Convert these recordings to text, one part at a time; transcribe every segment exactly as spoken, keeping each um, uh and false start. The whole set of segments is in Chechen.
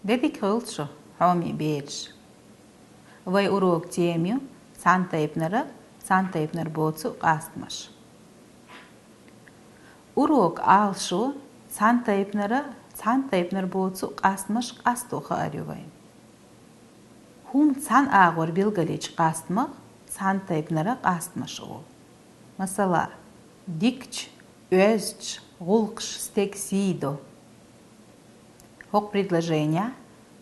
Де дика хуьлда шу, хьоме бераш. Вай урокан тема ю цхьан тайпанара, цхьан тайпанара боцу къастамаш. Урока Ӏалашо цхьан тайпанара, цхьан тайпанара боцу къастамаш къасто хаар ю вайна. ХӀума цхьан агӀор билгалъеча къастамах цхьан тайпанара къастамаш олу. Масала, дикачу, оьздачу гӀуллакхаш стеган сий до. ХӀокху предложенехь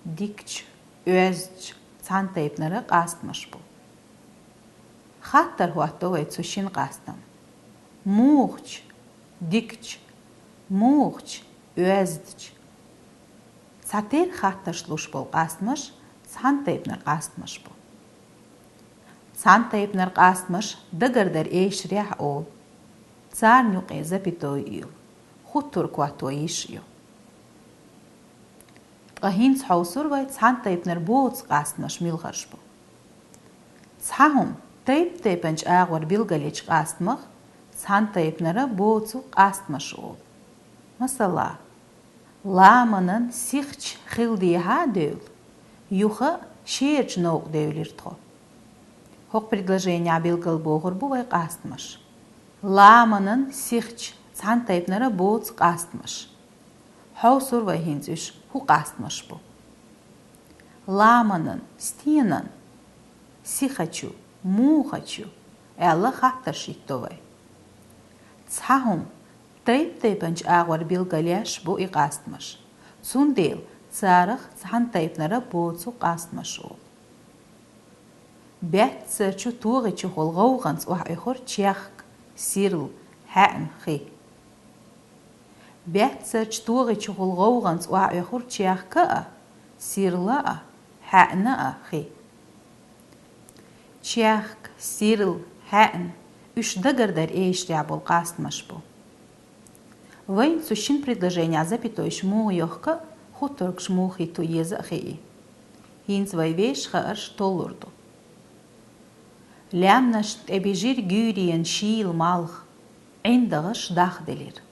дикачу, оьздачу, цхьан тайпанара къастамаш бу. Хаттар хӀотто вай цу шина къастамна: муха чу, дикачу, муха чу, оьздачу? Цхьатерра хаттарш луш болу къастамаш цхьан тайпанара къастамаш бу. Цхьан тайпанара къастамаш дагардара эшарехь олу. Царна юкъе запятой йолу, хӀуттур котто йиш ю. Ткъа хӀинца хьовсур вай цхьан тайпанара боцу къастамаш муьлхарш бу. Цхьа хӀума тайп-тайпанчу агӀор билгалъеча къастамах цхьан тайпанара боцу къастамаш олу. Масала, ламанан сихча хила дехьа а девлла, юха а шерачу новкъа девлира тхо. ХӀокху предложенехь билгалбохур бу вай къастамаш. Ламанан сихча цхьан тайпанара боцу къастамаш. Хьовсур вай хӀинца уьш хӀун къастамаш бу. Ламанан, стенан, сиха чу, муха чу аьлла хаттарш хӀитто вай. Цхьа хӀума тайп-тайпанчу агӀор билгалъеш бу и къастамаш. Цундела царах цхьан тайпанара боцу къастамаш олу. Баьццарчу тогӀи чухула гӀовгӀанца охьаоьхура чехка, сирла, хьаьъна хи. Баьццарчу тогӀи чухула гӀовгӀанца охьаоьхура чехка а, сирла а, хьаьъна а хи. Чехка, сирла, хьаьъна, уьш дагардара эшарехь болу къастамаш бу. Вайна цу шина предложенехь запятойш муха йохка а, хӀуттургаш муха хӀитто еза а хии. ХӀинца вай вешан хаарш толлур ду. Лаьмнашна тӀе бижира гуьйренан шийла малх, ӀиндагӀаш дахделира.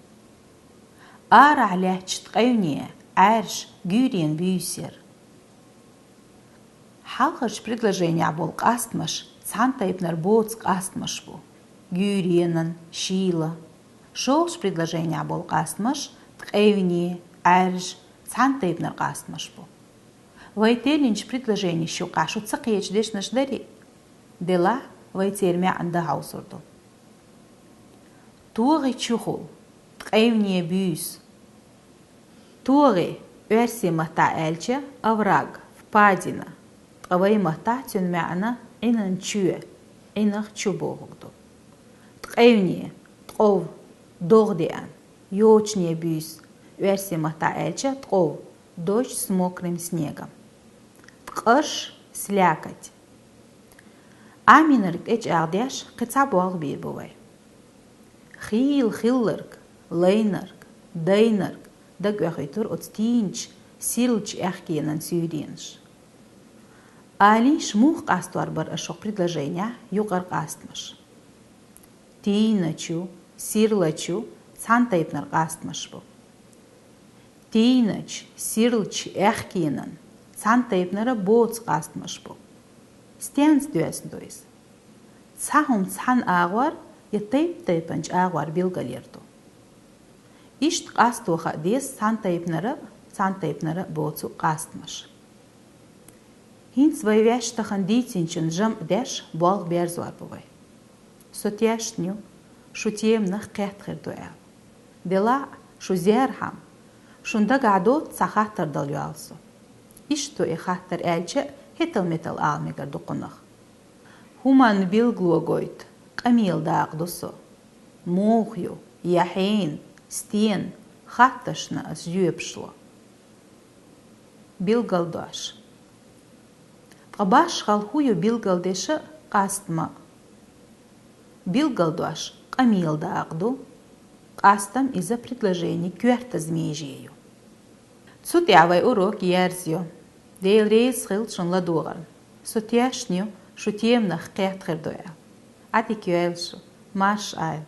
Арахь лаьттачу ткъевне Ӏаьржа гуьйренан буьйса яра. Хьалхарчу предложенехь болу къастамаш цхьана тайпанара боцу къастамаш бу: гуьйренан, шийла. ШолгӀачу предложенехь болу къастамаш ткъевне, Ӏаьржа, цхьана тайпанара къастамаш бу. Вай теллинчу предложенеш юкъахь шу ца кхеташ дешнаш дарий? Делахь, вай церан маьӀна дан хьовсур ду. ТогӀи чухула, ткъевне буьйса. ТогӀи, оьрсийн маттахь аьлча, овраг, впадина, ткъа вай маттахь цуьнан маьӀна Ӏинан чоь, Ӏинах чу бохург ду. Ткъевне, ткъов, догӀа деана, йочане буьйса, оьрсийн маттахь аьлча, ткъов, дождь с мокрым снегом. Ткъаш, слякоть. Ӏамийнарг тӀечӀагӀдеш кхин цхьа болх бийр бу вай. Хийла хилларг, лайнарг, дайнарг дагахӀуьттура оцу тийначу, сирлачу аьхкенан суьйренаш. Алийша, муха къастор бара аша хӀокху предложенехь юкъара къастамаш? Тийначу, сирлачу, цхьана тайпанара къастамаш бу. Тийначу, сирлачу, аьхкенан, цхьана тайпанара боцу къастамаш бу. Стенца доьзна ду иза? Цхьа хӀума цхьана агӀор я тайп-тайпанчу агӀор билгалъяр ду. Иштта къасто хаа деза цхьана тайпанара а, цхьана тайпанара а боцу къастамаш. ХӀинца вай ваьш тахана дийцинчун жамӀ деш болх берзор бу вай. Со тешна ю, шу теманах кхетта хир ду аьлла. Делахь а, шу зерхьама, шун дагахь доцу цхьа хаттар дала йолу со. Иштта ду и хаттар аьлча а, хӀетал-метал ала мегар ду кхунах. ХӀуманна билгало гойту къамелан дакъа ду со. Муха ю, я хьенан, стенан, хаттаршна ас жоьпаш ло. Билгалдош. Ткъа башхалла хӀун ю билгалдеша а, къастама а? Билгалдош къамелан дакъа ду, къастам иза предложенин коьртаза меже ю. Цу тӀехь вай урок ерзайо. Дела реза хуьлда шун ладогӀарна. Со тешна ю, шу теманах кхетта хир ду аьлла. Ӏадика йойла шу, марша Ӏойла.